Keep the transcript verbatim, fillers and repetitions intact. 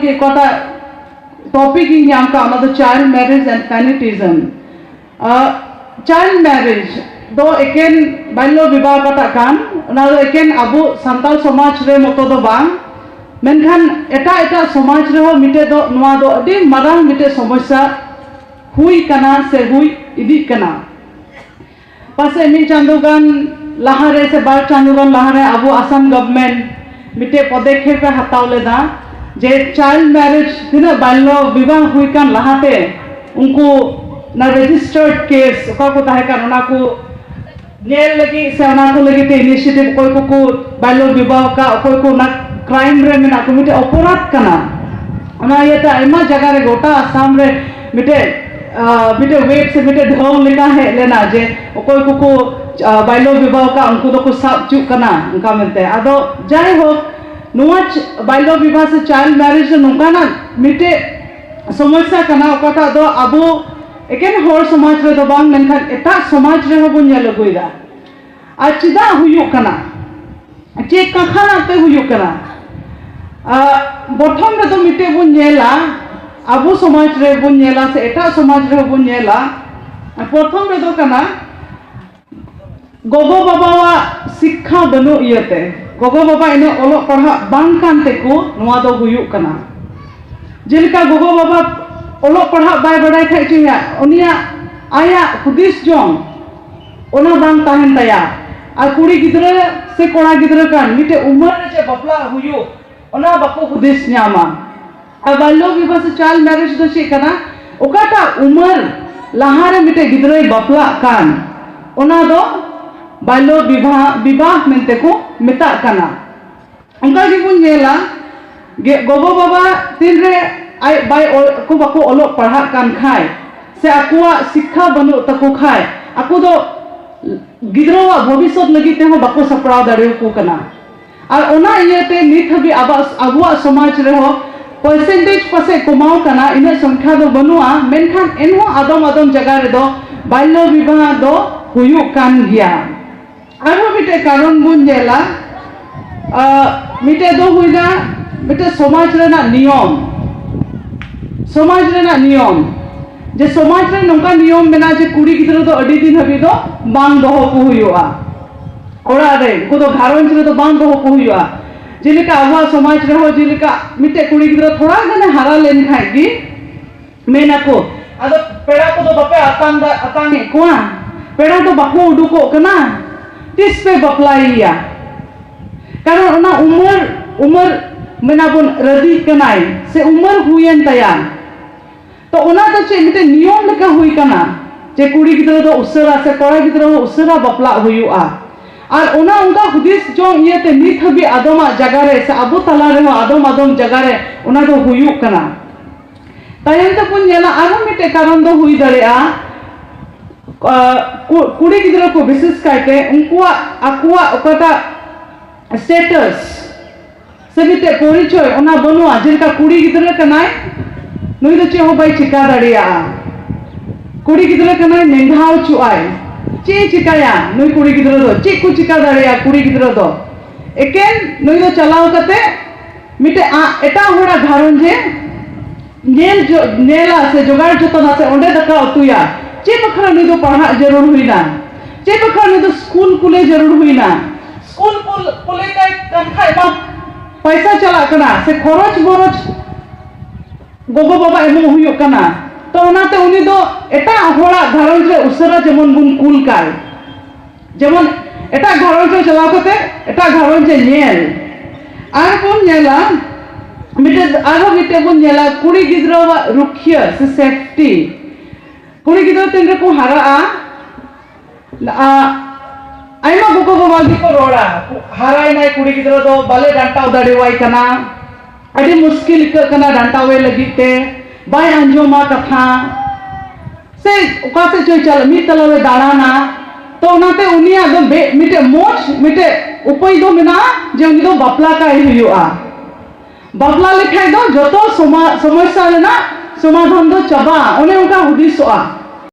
ᱚᱠᱟᱴᱟᱜ ᱴᱚᱯᱤᱠ ᱤᱧ ᱧᱟᱢ ᱠᱟᱜ, ᱚᱱᱟ ᱫᱚ child marriage and fanaticism. Child marriage ᱫᱚ ᱮᱠᱮᱱ ᱵᱟᱞᱭᱚ ᱵᱤᱵᱟᱦ ᱚᱠᱟᱴᱟᱜ ᱠᱟᱱ, ᱚᱱᱟ ᱫᱚ ᱮᱠᱮᱱ ᱟᱵᱚ ᱥᱟᱱᱛᱟᱲ ᱥᱚᱢᱟᱡᱽ ᱨᱮ ᱢᱚᱛᱚ ᱫᱚ ᱵᱟᱝ, ᱢᱮᱱᱠᱷᱟᱱ ᱮᱴᱟᱜ ᱮᱴᱟᱜ ᱥᱚᱢᱟᱡᱽ ᱨᱮᱦᱚᱸ ᱢᱤᱫᱴᱮᱡ ᱫᱚ, ᱱᱚᱣᱟ ᱫᱚ ᱟᱹᱰᱤ ᱢᱟᱨᱟᱝ ᱢᱤᱫᱴᱮᱡ ᱥᱚᱢᱚᱥᱥᱟ ᱦᱩᱭ ᱠᱟᱱᱟ ᱥᱮ ᱦᱩᱭ ᱤᱫᱤᱜ ᱠᱟᱱᱟ᱾ ᱯᱟᱥᱮᱡ ᱢᱤᱫ ᱪᱟᱸᱫᱳ ᱜᱟᱱ ᱞᱟᱦᱟᱨᱮ ᱥᱮ ᱵᱟᱨ ᱪᱟᱸᱫᱳ ᱜᱟᱱ ᱞᱟᱦᱟᱨᱮ ᱟᱵᱚ ᱟᱥᱟᱢ ᱜᱚᱵᱷᱢᱮᱱᱴ ᱢᱤᱫᱴᱮᱡ ᱯᱚᱫᱚᱠᱷᱮᱯ ᱮ ᱦᱟᱛᱟᱣ ᱞᱮᱫᱟ ᱡᱮ ᱪᱟᱭᱤᱞᱰ ᱢᱮᱨᱮᱡᱽ, ᱛᱤᱱᱟᱹᱜ ᱵᱟᱞᱭᱚ ᱵᱤᱵᱟᱦ ᱦᱩᱭ ᱠᱟᱱ ᱞᱟᱦᱟᱛᱮ, ᱩᱱᱠᱩ ᱚᱱᱟ ᱨᱮᱡᱤᱥᱴᱟᱨᱰ ᱠᱮᱥ ᱚᱠᱟ ᱠᱚ ᱛᱟᱦᱮᱸ ᱠᱟᱱ, ᱚᱱᱟ ᱠᱚ ᱧᱮᱞ ᱞᱟᱹᱜᱤᱫ ᱥᱮ ᱚᱱᱟ ᱠᱚ ᱞᱟᱹᱜᱤᱫ ᱛᱮ ᱤᱱᱤᱥᱤᱭᱮᱴᱤᱵᱷ, ᱚᱠᱚᱭ ᱠᱚᱠᱚ ᱵᱟᱞᱭᱚ ᱵᱤᱵᱟᱦ ᱟᱠᱟᱫ, ᱚᱠᱚᱭ ᱠᱚ ᱚᱱᱟ ᱠᱨᱟᱭᱤᱢ ᱨᱮ ᱢᱮᱱᱟᱜ ᱠᱚ, ᱢᱤᱫᱴᱮᱡ ᱚᱯᱚᱨᱟᱫᱷ ᱠᱟᱱᱟ᱾ ᱚᱱᱟ ᱤᱭᱟᱹᱛᱮ ᱟᱭᱢᱟ ᱡᱟᱭᱜᱟ ᱨᱮ ᱜᱚᱴᱟ ᱟᱥᱟᱢ ᱨᱮ ᱢᱤᱫᱴᱮᱡ, ᱟᱸ, ᱢᱤᱫᱴᱮᱡ ᱣᱮᱵᱷ ᱥᱮ ᱢᱤᱫᱴᱮᱡ ᱰᱷᱮᱣ ᱞᱮᱠᱟ ᱦᱮᱡ ᱞᱮᱱᱟ ᱡᱮ ᱚᱠᱚᱭ ᱠᱚᱠᱚ, ᱟᱸ, ᱵᱟᱞᱭᱚ ᱵᱤᱵᱟᱦ ᱟᱠᱟᱫ, ᱩᱱᱠᱩ ᱫᱚᱠᱚ ᱥᱟᱵ ᱦᱚᱪᱚᱜ ᱠᱟᱱᱟ, ᱚᱱᱠᱟ ᱢᱮᱱᱛᱮ᱾ ᱟᱫᱚ ᱡᱟᱭᱦᱳᱠ, ᱱᱚᱣᱟ ᱪ-, ᱵᱟᱞᱭᱚ ᱵᱤᱵᱟᱦ ᱥᱮ ᱪᱟᱭᱤᱞᱰ ᱢᱮᱨᱮᱡᱽ ᱫᱚ ᱱᱚᱝᱠᱟᱱᱟᱜ ᱢᱤᱫᱴᱮᱡ ᱥᱚᱢᱚᱥᱥᱟ ᱠᱟᱱᱟ, ᱚᱠᱟᱴᱟᱜ ᱫᱚ ᱟᱵᱚ ᱮᱠᱮᱱ ᱦᱚᱲ ᱥᱚᱢᱟᱡᱽ ᱨᱮᱫᱚ ᱵᱟᱝ, ᱢᱮᱱᱠᱷᱟᱱ ᱮᱴᱟᱜ ᱥᱚᱢᱟᱡᱽ ᱨᱮᱦᱚᱸ ᱵᱚᱱ ᱧᱮᱞ ᱟᱹᱜᱩᱭᱮᱫᱟ᱾ ᱟᱨ ᱪᱮᱫᱟᱜ ᱦᱩᱭᱩᱜ ᱠᱟᱱᱟ? ᱪᱮᱫ ᱠᱟᱠᱷᱟᱱᱟᱜ ᱛᱮ ᱦᱩᱭᱩᱜ ᱠᱟᱱᱟ? ᱟᱨ ᱯᱨᱚᱛᱷᱚᱢ ᱨᱮᱫᱚ ᱢᱤᱫᱴᱮᱡ ᱵᱚᱱ ᱧᱮᱞᱟ, ᱟᱵᱚ ᱥᱚᱢᱟᱡᱽ ᱨᱮᱵᱚᱱ ᱧᱮᱞᱟ ᱥᱮ ᱮᱴᱟᱜ ᱥᱚᱢᱟᱡᱽ ᱨᱮᱦᱚᱸ ᱵᱚᱱ ᱧᱮᱞᱟ, ᱯᱨᱚᱛᱷᱚᱢ ᱨᱮᱫᱚ ᱠᱟᱱᱟ ᱜᱚᱜᱚ ᱵᱟᱵᱟᱣᱟᱜ ᱥᱤᱠᱠᱷᱟ ᱵᱟᱹᱱᱩᱜ ᱤᱭᱟᱹᱛᱮ, ᱜᱚᱜᱚ ᱵᱟᱵᱟ ᱤᱱᱟᱹᱜ ᱚᱞᱚᱜ ᱯᱟᱲᱦᱟᱜ ᱵᱟᱝ ᱠᱟᱱ ᱛᱮᱠᱚ ᱱᱚᱣᱟ ᱫᱚ ᱦᱩᱭᱩᱜ ᱠᱟᱱᱟ᱾ ᱡᱮᱞᱮᱠᱟ ᱜᱚᱜᱚ ᱵᱟᱵᱟ ᱚᱞᱚᱜ ᱯᱟᱲᱦᱟᱜ ᱵᱟᱭ ᱵᱟᱰᱟᱭ ᱠᱷᱟᱡ ᱪᱮᱫ ᱦᱩᱭᱩᱜᱼᱟ? ᱩᱱᱤᱭᱟᱜ, ᱟᱭᱟᱜ ᱦᱩᱫᱤᱥ ᱡᱚᱝ ᱚᱱᱟ ᱵᱟᱝ ᱛᱟᱦᱮᱱ ᱛᱟᱭᱟ᱾ ᱟᱨ ᱠᱩᱲᱤ ᱜᱤᱫᱽᱨᱟᱹ ᱥᱮ ᱠᱚᱲᱟ ᱜᱤᱫᱽᱨᱟᱹ ᱠᱟᱱ ᱢᱤᱫᱴᱮᱡ ᱩᱢᱟᱹᱨ ᱨᱮ ᱡᱮ ᱵᱟᱯᱞᱟ ᱦᱩᱭᱩᱜ, ᱚᱱᱟ ᱵᱟᱠᱚ ᱦᱩᱫᱤᱥ ᱧᱟᱢᱟ᱾ ᱟᱨ ᱵᱟᱞᱭᱚ ᱵᱤᱵᱟᱦ ᱥᱮ ᱪᱟᱭᱤᱞᱰ ᱢᱮᱨᱮᱡᱽ ᱫᱚ ᱪᱮᱫ ᱠᱟᱱᱟ? ᱚᱠᱟᱴᱟᱜ ᱩᱢᱟᱹᱨ ᱞᱟᱦᱟᱨᱮ ᱢᱤᱫᱴᱮᱡ ᱜᱤᱫᱽᱨᱟᱹᱭ ᱵᱟᱯᱞᱟᱜ ᱠᱟᱱ, ᱚᱱᱟ ᱫᱚ ᱵᱟᱞᱭᱚ ᱵᱤᱵᱟᱦ, ᱵᱤᱵᱟᱦ ᱢᱮᱱᱛᱮ ᱠᱚ ᱢᱮᱛᱟᱜ ᱠᱟᱱᱟ᱾ ᱚᱱᱠᱟ ᱜᱮᱵᱚᱱ ᱧᱮᱞᱟ, ᱜᱮ-, ᱜᱚᱜᱚ ᱵᱟᱵᱟ ᱛᱤᱱᱨᱮ ᱟᱡ ᱵᱟᱭ ᱚᱞ-, ᱟᱠᱚ ᱵᱟᱠᱚ ᱚᱞᱚᱜ ᱯᱟᱲᱦᱟᱜ ᱠᱟᱱ ᱠᱷᱟᱡ, ᱥᱮ ᱟᱠᱚᱣᱟᱜ ᱥᱤᱠᱠᱷᱟ ᱵᱟᱹᱱᱩᱜ ᱛᱟᱠᱚ ᱠᱷᱟᱡ, ᱟᱠᱚ ᱫᱚ ᱜᱤᱫᱽᱨᱟᱹᱣᱟᱜ ᱵᱷᱚᱵᱤᱥᱥᱚᱛ ᱞᱟᱹᱜᱤᱫ ᱛᱮᱦᱚᱸ ᱵᱟᱠᱚ ᱥᱟᱯᱲᱟᱣ ᱫᱟᱲᱮᱭᱟᱠᱚ ᱠᱟᱱᱟ᱾ ᱟᱨ ᱚᱱᱟ ᱤᱭᱟᱹᱛᱮ ᱱᱤᱛ ᱦᱟᱹᱵᱤᱡ ᱟᱵᱚᱣᱟᱜ, ᱟᱵᱚᱣᱟᱜ ᱥᱚᱢᱟᱡᱽ ᱨᱮᱦᱚᱸ ᱯᱟᱨᱥᱮᱱᱴᱮᱡᱽ ᱯᱟᱥᱮᱡ ᱠᱚᱢᱟᱣ ᱠᱟᱱᱟ, ᱤᱱᱟᱹᱜ ᱥᱚᱝᱠᱷᱟ ᱫᱚ ᱵᱟᱹᱱᱩᱜᱼᱟ, ᱢᱮᱱᱠᱷᱟᱱ ᱮᱱᱦᱚᱸ ᱟᱫᱚᱢ ᱟᱫᱚᱢ ᱡᱟᱭᱜᱟ ᱨᱮᱫᱚ ᱵᱟᱞᱭᱚ ᱵᱤᱵᱟᱦ ᱫᱚ ᱦᱩᱭᱩᱜ ᱠᱟᱱ ᱜᱮᱭᱟ᱾ ᱟᱨᱦᱚᱸ ᱢᱤᱫᱴᱮᱡ ᱠᱟᱨᱚᱱ ᱵᱚᱱ ᱧᱮᱞᱟ, ᱟᱸ, ᱢᱤᱫᱴᱮᱡ ᱫᱚ ᱦᱩᱭᱱᱟ ᱢᱤᱫᱴᱮᱱ ᱥᱚᱢᱟᱡᱽ ᱨᱮᱱᱟᱜ ᱱᱤᱭᱚᱢ, ᱥᱚᱢᱟᱡᱽ ᱨᱮᱱᱟᱜ ᱱᱤᱭᱚᱢ, ᱡᱮ ᱥᱚᱢᱟᱡᱽ ᱨᱮ ᱱᱚᱝᱠᱟ ᱱᱤᱭᱚᱢ ᱢᱮᱱᱟᱜᱼᱟ ᱡᱮ ᱠᱩᱲᱤ ᱜᱤᱫᱽᱨᱟᱹ ᱫᱚ ᱟᱹᱰᱤ ᱫᱤᱱ ᱦᱟᱹᱵᱤᱡ ᱫᱚ ᱵᱟᱝ ᱫᱚᱦᱚ ᱠᱚ ᱦᱩᱭᱩᱜᱼᱟ ᱚᱲᱟᱜ ᱨᱮ, ᱩᱱᱠᱩ ᱫᱚ ᱜᱷᱟᱨᱚᱸᱡᱽ ᱨᱮᱫᱚ ᱵᱟᱝ ᱫᱚᱦᱚ ᱠᱚ ᱦᱩᱭᱩᱜᱼᱟ᱾ ᱡᱮᱞᱮᱠᱟ ᱟᱵᱚᱣᱟᱜ ᱥᱚᱢᱟᱡᱽ ᱨᱮᱦᱚᱸ, ᱡᱮᱞᱮᱠᱟ ᱢᱤᱫᱴᱮᱡ ᱠᱩᱲᱤ ᱜᱤᱫᱽᱨᱟᱹ ᱛᱷᱚᱲᱟ ᱜᱟᱱᱮ ᱦᱟᱨᱟ ᱞᱮᱱ ᱠᱷᱟᱡ ᱜᱮ ᱢᱮᱱ ᱟᱠᱚ, "ᱟᱫᱚ ᱯᱮᱲᱟ ᱠᱚᱫᱚ ᱵᱟᱯᱮ ᱟᱛᱟᱝ ᱫᱟ-, ᱟᱛᱟᱝ ᱮᱫ ᱠᱚᱣᱟ, ᱯᱮᱲᱟ ᱫᱚ ᱵᱟᱠᱚ ᱩᱰᱩᱠᱚᱜ ᱠᱟᱱᱟ, ᱛᱤᱥ ᱯᱮ ᱵᱟᱯᱞᱟᱭᱮᱭᱟ?" ᱠᱟᱨᱚᱱ ᱚᱱᱟ ᱩᱢᱟᱹᱨ, ᱩᱢᱟᱹᱨ ᱢᱮᱱᱟ ᱵᱚᱱ ᱨᱟᱹᱫᱤᱜ ᱠᱟᱱᱟᱭ ᱥᱮ ᱩᱢᱟᱹᱨ ᱦᱩᱭᱮᱱ ᱛᱟᱭᱟ, ᱛᱚ ᱚᱱᱟ ᱫᱚ ᱪᱮᱫ ᱢᱤᱫᱴᱮᱱ ᱱᱤᱭᱚᱢ ᱞᱮᱠᱟ ᱦᱩᱭ ᱠᱟᱱᱟ ᱡᱮ ᱠᱩᱲᱤ ᱜᱤᱫᱽᱨᱟᱹ ᱫᱚ ᱩᱥᱟᱹᱨᱟ ᱥᱮ ᱠᱚᱲᱟ ᱜᱤᱫᱽᱨᱟᱹ ᱦᱚᱸ ᱩᱥᱟᱹᱨᱟ ᱵᱟᱯᱞᱟᱜ ᱦᱩᱭᱩᱜᱼᱟ? ᱟᱨ ᱚᱱᱟ ᱚᱱᱠᱟ ᱦᱩᱫᱤᱥ ᱡᱚᱝ ᱤᱭᱟᱹᱛᱮ ᱱᱤᱛ ᱦᱟᱹᱵᱤᱡ ᱟᱫᱚᱢᱟᱜ ᱡᱟᱭᱜᱟ ᱨᱮ ᱥᱮ ᱟᱵᱚ ᱛᱟᱞᱟ ᱨᱮᱦᱚᱸ ᱟᱫᱚᱢ ᱟᱫᱚᱢ ᱡᱟᱭᱜᱟ ᱨᱮ ᱚᱱᱟ ᱫᱚ ᱦᱩᱭᱩᱜ ᱠᱟᱱᱟ᱾ ᱛᱟᱭᱚᱢ ᱛᱮᱵᱚᱱ ᱧᱮᱞᱟ, ᱟᱨᱦᱚᱸ ᱢᱤᱫᱴᱮᱡ ᱠᱟᱨᱚᱱ ᱫᱚ ᱦᱩᱭ ᱫᱟᱲᱮᱭᱟᱜᱼᱟ, ᱟᱸ, ᱠᱩ-, ᱠᱩᱲᱤ ᱜᱤᱫᱽᱨᱟᱹ ᱠᱚ ᱵᱤᱥᱮᱥ ᱠᱟᱭᱛᱮ ᱩᱱᱠᱩᱣᱟᱜ ᱟᱠᱚᱣᱟᱜ ᱚᱠᱟᱴᱟᱜ status ᱥᱮ ᱢᱤᱫᱴᱮᱡ ᱯᱚᱨᱤᱪᱚᱭ ᱚᱱᱟ ᱵᱟᱹᱱᱩᱜᱼᱟ᱾ ᱡᱮᱞᱮᱠᱟ ᱠᱩᱲᱤ ᱜᱤᱫᱽᱨᱟᱹ ᱠᱟᱱᱟᱭ, ᱱᱩᱭ ᱫᱚ ᱪᱮᱫ ᱦᱚᱸ ᱵᱟᱭ ᱪᱤᱠᱟ ᱫᱟᱲᱮᱭᱟᱜᱼᱟ᱾ ᱠᱩᱲᱤ ᱜᱤᱫᱽᱨᱟᱹ ᱠᱟᱱᱟᱭ, ᱱᱮᱝᱜᱷᱟ ᱦᱚᱪᱚᱜᱼᱟᱭ, ᱪᱮᱫ ᱮ ᱪᱤᱠᱟᱭᱟ? ᱱᱩᱭ ᱠᱩᱲᱤ ᱜᱤᱫᱽᱨᱟᱹ ᱫᱚ ᱪᱮᱫ ᱠᱚ ᱪᱤᱠᱟ ᱫᱟᱲᱮᱭᱟᱜᱼᱟ? ᱠᱩᱲᱤ ᱜᱤᱫᱽᱨᱟᱹ ᱫᱚ ᱮᱠᱮᱱ ᱱᱩᱭ ᱫᱚ ᱪᱟᱞᱟᱣ ᱠᱟᱛᱮ ᱢᱤᱫᱴᱮᱡ ᱟ-, ᱮᱴᱟᱜ ᱦᱚᱲᱟᱜ ᱜᱷᱟᱨᱚᱸᱡᱽ ᱮ ᱧᱮᱞ ᱡᱚ-, ᱧᱮᱞᱟ ᱥᱮ ᱡᱚᱜᱟᱲ ᱡᱚᱛᱚᱱᱟ ᱥᱮ ᱚᱸᱰᱮ ᱫᱟᱠᱟ ᱩᱛᱩᱭᱟ᱾ ᱪᱮᱫ ᱵᱟᱠᱷᱨᱟ ᱱᱩᱭ ᱫᱚ ᱯᱟᱲᱦᱟᱜ ᱡᱟᱹᱨᱩᱲ ᱦᱩᱭᱱᱟ? ᱪᱮᱫ ᱵᱟᱠᱷᱨᱟ ᱱᱩᱭ ᱫᱚ ᱥᱠᱩᱞ ᱠᱩᱞᱮ ᱡᱟᱹᱨᱩᱲ ᱦᱩᱭᱱᱟ? ᱥᱠᱩᱞ ᱠᱩᱞ, ᱠᱩᱞᱮ ᱠᱟᱭ ᱠᱟᱱ ᱠᱷᱟᱡ ᱢᱟ ᱯᱟᱭᱥᱟ ᱪᱟᱞᱟᱜ ᱠᱟᱱᱟ ᱥᱮ ᱠᱷᱚᱨᱚᱪ ᱢᱚᱨᱚᱪ ᱜᱚᱜᱚ ᱵᱟᱵᱟ ᱮᱢᱚᱜ ᱦᱩᱭᱩᱜ ᱠᱟᱱᱟ᱾ ᱛᱚ ᱚᱱᱟᱛᱮ ᱩᱱᱤ ᱫᱚ ᱮᱴᱟᱜ ᱦᱚᱲᱟᱜ ᱜᱷᱟᱨᱚᱸᱡᱽ ᱨᱮ ᱩᱥᱟᱹᱨᱟ ᱡᱮᱢᱚᱱ ᱵᱚᱱ ᱠᱩᱞ ᱠᱟᱭ, ᱡᱮᱢᱚᱱ ᱮᱴᱟᱜ ᱜᱷᱟᱨᱚᱸᱡᱽ ᱨᱮ ᱪᱟᱞᱟᱣ ᱠᱟᱛᱮ ᱮᱴᱟᱜ ᱜᱷᱟᱨᱚᱸᱡᱽ ᱮ ᱧᱮᱞ᱾ ᱟᱨ ᱵᱚᱱ ᱧᱮᱞᱟ ᱢᱤᱫᱴᱮᱡ, ᱟᱨᱦᱚᱸ ᱢᱤᱫᱴᱮᱡ ᱵᱚᱱ ᱧᱮᱞᱟ ᱠᱩᱲᱤ ᱜᱤᱫᱽᱨᱟᱹᱣᱟᱜ ᱨᱩᱠᱷᱤᱭᱟᱹ ᱥᱮ ᱥᱮᱯᱴᱤ᱾ ᱠᱩᱲᱤ ᱜᱤᱫᱽᱨᱟᱹ ᱛᱤᱱ ᱨᱮᱠᱚ ᱦᱟᱨᱟᱜᱼᱟ, ᱟ-, ᱟᱭᱢᱟ ᱜᱚᱜᱚ ᱵᱟᱵᱟ ᱜᱮᱠᱚ ᱨᱚᱲᱟ, "ᱦᱟᱨᱟᱭᱮᱱᱟᱭ ᱠᱩᱲᱤ ᱜᱤᱫᱽᱨᱟᱹ ᱫᱚ, ᱵᱟᱞᱮ ᱰᱟᱱᱴᱟᱣ ᱫᱟᱲᱮᱣᱟᱭ ᱠᱟᱱᱟ, ᱟᱹᱰᱤ ᱢᱩᱥᱠᱤᱞ ᱟᱹᱭᱠᱟᱹᱜ ᱠᱟᱱᱟ ᱰᱟᱱᱴᱟᱣᱮ ᱞᱟᱹᱜᱤᱫ ᱛᱮ, ᱵᱟᱭ ᱟᱸᱡᱚᱢᱟ ᱠᱟᱛᱷᱟ, ᱥᱮ ᱚᱠᱟ ᱥᱮᱫ ᱪᱚᱭ ᱪᱟᱞᱟᱜ, ᱢᱤᱫ ᱛᱟᱞᱟᱨᱮ ᱫᱟᱬᱟᱱᱟ᱾" ᱛᱚ ᱚᱱᱟᱛᱮ ᱩᱱᱤᱭᱟᱜ ᱫᱚ ᱵᱮ-, ᱢᱤᱫᱴᱮᱡ ᱢᱚᱡᱽ ᱢᱤᱫᱴᱮᱡ ᱩᱯᱟᱹᱭ ᱫᱚ ᱢᱮᱱᱟᱜᱼᱟ ᱡᱮ ᱩᱱᱤ ᱫᱚ ᱵᱟᱯᱞᱟ ᱠᱟᱭ ᱦᱩᱭᱩᱜᱼᱟ᱾ ᱵᱟᱯᱞᱟ ᱞᱮᱠᱷᱟᱡ ᱫᱚ ᱡᱚᱛᱚ ᱥᱚᱢᱟ-, ᱥᱚᱢᱚᱥᱥᱟ ᱨᱮᱱᱟᱜ ᱥᱚᱢᱟᱫᱷᱟᱱ ᱫᱚ ᱪᱟᱵᱟᱜᱼᱟ, ᱚᱱᱮ ᱚᱱᱠᱟ ᱦᱩᱫᱤᱥᱚᱜᱼᱟ᱾